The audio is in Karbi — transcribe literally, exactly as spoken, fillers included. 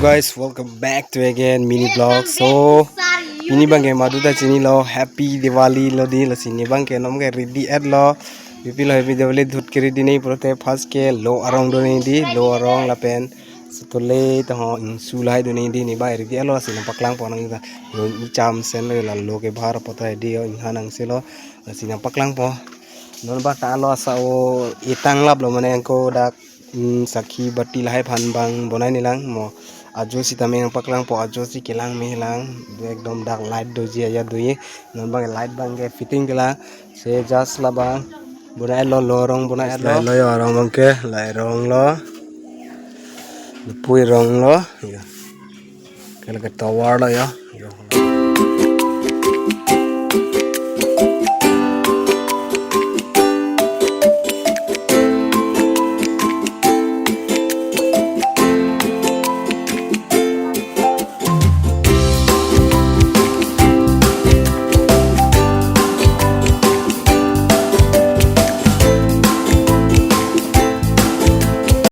Guys, welcome back to again mini vlog. So, pini abangke madu ta chinilo, Happy Diwali lo dei, lasi ne abangke non ke ready etlo. Bipilo Happy Diwali dhut ke ready nangji pulote first ke lo arong do nangji dei, lo arong lapen sutole to ho ingsu lahai do nangji dei, ne abang ready etlo, lasi nangpaklangpo nang ta. Lo icham sen lo la lo ke bahar poto dei, o inghan angse lo, lasi nangpaklangpo. Non abang ta lo asa o itang lap lo mane angko dak, mm, sakhi bati lahai aphan abang bonai nelang mo. Ajo sitame nangpaklangpo, ajo si kelang me lang. Ekdom dak light doji ajat doji. Non abang light abangke fitting kelang. Se just labang bonai lo, lo arong bonai lo. Lo yo arong abangke, la arong lo. Lupui arong lo. Ya. Kala ke tower lo ya. Ya.